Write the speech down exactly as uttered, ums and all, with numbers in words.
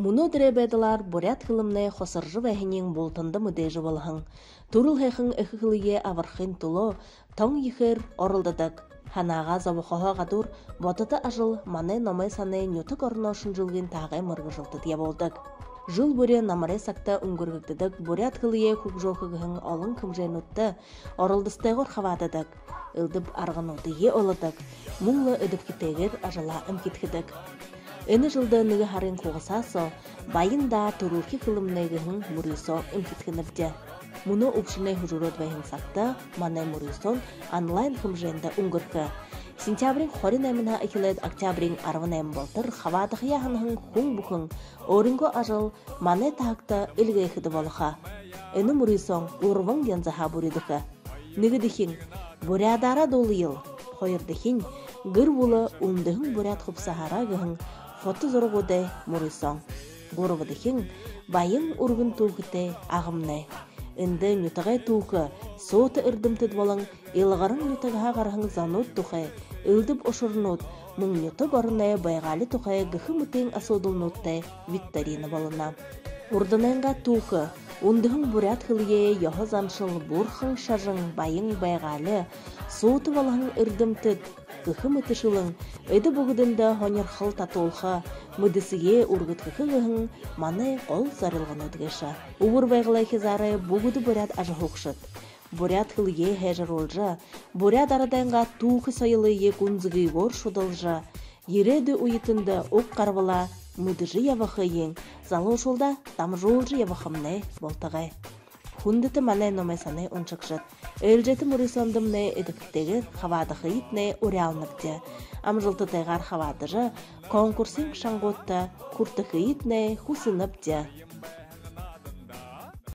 Мүнөөдэрэй байдалаар буряад хэлэмнай хосоржо байһаниинь бултанда мэдээжэ болоһон. Түрэл һайхан эхэ хэлэеэ абархын түлөө тон ехээр оролдодог. Һанаагаа зобохоһоо гадуур бодото ажал манай номой санай нютаг ороноо шэнжэлгын таагай мэргэжэлтэд ябуулдаг. Жэл бүри намарай сагта үнгэргэгдэдэг буряад хэлэеэ хүгжөөхэ гэһэн олон хэмжээнүүдтэ оролдостойгоор хабаададаг, элдэб аргануудые олодог, мүн лэ эдэбхитэйгээр ажалаа эмхидхэдэг. Энэ жэлдэ нэгэ һарын хугасаа соо «Баян даа, түрэлхи хэлэмнай» гэһэн мүрысөө эмхидхэнэбди. Мүнөө үбшэнэй хүжэрөөд байһан сагта манай мүрысөөн онлайн хэмжээндэ үнгэрхэ. Сентябриин хорин найманһаа эхилээд октябриин арбан найман болотор хабаадахаяа һанаһан хүн бүхэн өөрынгөө ажал манай таагта эльгээхэдэ болохо. Энэ мүрысөөн гурбан янзаһаа бүридэхэ. Нэгэдэхинь — «Буряадаараа дуулаял». Хоёрдохинь — «Гэр бүлэ үндэһэн буряад хубсаһаараа» гэһэн фото зурагуудай мүрысөөн. Гурбадахинь — «Баян үргэн түүхэтэй Агамнай». Эндэ нютагай түүхэ, суута эрдэмтэд болон илгаран нютагһаа гараһан зонууд тухай элдэб ушарнууд, мүн нютаг ороной байгаали тухай гэхэ мэтын асуудалнуудтай викторина болоно. Урданайнгаа түүхэ, үндэһэн буряад хэлэеэ, ёһо заншал, бурхан шажан, баян байгаали, суута болоһон эрдэмтэд гэхэ мэтэшэлэн эдэ бүгэдэндэ һонирхол татуулха, мэдэсэеэ үргэдхэхэ гэһэн манай гол зорилгонууд гээшэ. Үбэр Байгалай хизаарай бүгэдэ буряад ажаһуугшад буряад хэлэеэ һайжаруулжа, буряад арадайнгаа түүхэ соёлые гүнзэгыгөөр шудалжа, ерээдүй үетэндэ уг гарбалаа мэдэжэ ябахыень залуушуулда дамжуулжа ябахамнай болтогой. Хүндэтэ манай номой санай уншагшад, ээлжээтэ мүрысөөндэмнай эдэбхитэйгээр хабаадахыетнай уряалнабди. Амжалтатайгаар хабаадажа, конкурсын шангуудта хүртэхыетнай хүсэнэбди.